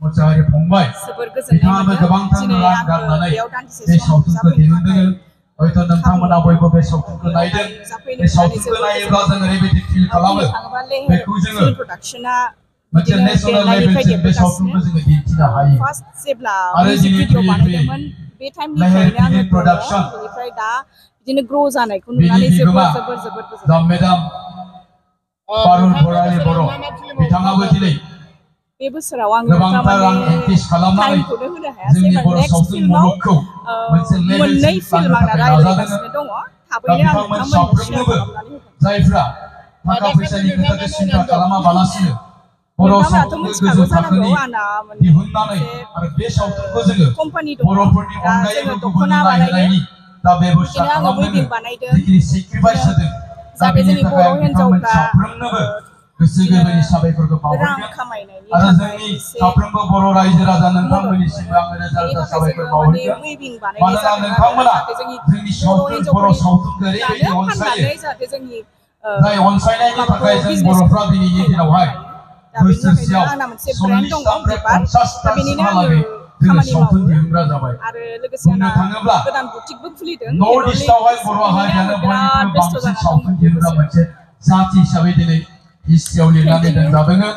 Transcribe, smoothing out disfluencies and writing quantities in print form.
मोसाहारि फंबाय बिथाङाबो गोबांथार रां गारनानै बे सावथुनखौ दिहुनदों हयथ' नोंथांमोना बयबो बे सावथुनखौ नायदों बे सावथुनखौ नायोब्ला जों ओरैबायदि फिल खालामो बेखौ जोङो मोनसे नेशनेल लेभेलसिम बे सावथुनखौ जोङो दिन्थिनो हायो आरो दिनै फैयै लेहेर फिल्म प्रडाक्शन बिदिनो ग्र' जानायखौ नुनानै जोबोर दा मेडाम पारुल भराली बर' बिथाङाबो दिनै बे बोसोराव आङो गोबांथार रां इनभेस्ट खालामनानै टाइमखौनो होनो हायासै जोंनि बर' नेक्स्ट सावथुन फिल्माव मुलुगखौ मोनसे मोननै लेभेलसिम फिल्म लांनो आंना थाखाय रायज्लायगासिनो नाजादों दङ दा थाबैनो आं बिथांमोन नोंथांमोननो शेयार साफ्रोमनोबो खालामनानै होगोन जायफ्रा थाखा फैसानि खोथाखौ सिन्था खालामाबालासिनो बर' नोंथांमोनाथ' सावथुनखौ मिथिखागौ गोजौ जानांगौ थाखोनि आंना दिहुननानै आरो बे सावथुनखौ जोङो कम्पानि दङ बर'फोरनि दा अनगायैबो जोङो गुबुननो दख'ना बानायो नायहोनायनि दा बेबस्था बिदिनो आङो खालामदों वेभिं बानायदों जिखिनि सेक्रिफाइस होदों दा जाहाथे बेनि जोंनि थाखाय बर' आं बिथांमोन हिन्जावफ्रा साफ्रोमनोबो गोसो गोरबोनि साबायखरखौ रां बावहरगोन खामायनायनि आरो थाखाय जोंनि एसे साफ्रोमबो बर' रायजो राजा मदद नोंथांमोननिसिमबो मोनो आङो रोजा बेनि रोजा थाखाय साबायखर जोङो माने बावहरगोन वेभिं बानायनाय मानोना जादों आरो नोंथांमोना जाहाथे जोंनि जोंनि बर' सावथुनखौ ओरैबायदि हिन्जावफोरानो अनसायो फाननानै जाहाथे जोंनि जाय अनसायनायनि माबाखौ थाखाय जों बिजनेसखौ बर'फ्रा दिनैनि फायलांनो दिनावहाय हायो दा बेनि थाखायनो आंना मोनसे ब्रेन्ड दङ 40टानिफ्राय बिबार दा बेनिनो आङो 50टासिमहालागै जोङो खामानि सावथुन मावो दिहुनग्रा जाबाय आरो लोगोसे बुंनो आंना थाङोब्ला गोदान बुटिकबो खुलिदों नर्थ इस्टआवहाय बर' बेनिनो हारियानो आङो बिराद बयनिख्रुइ बेस्थ' बांसिन जानानै सावथुन दंमोन बे दिहुनग्रा बोसोराव मोनसे जाथि हिसाबै दिनै हिस्ट्रियाव लिरनानै थेंक इउ दोनजादों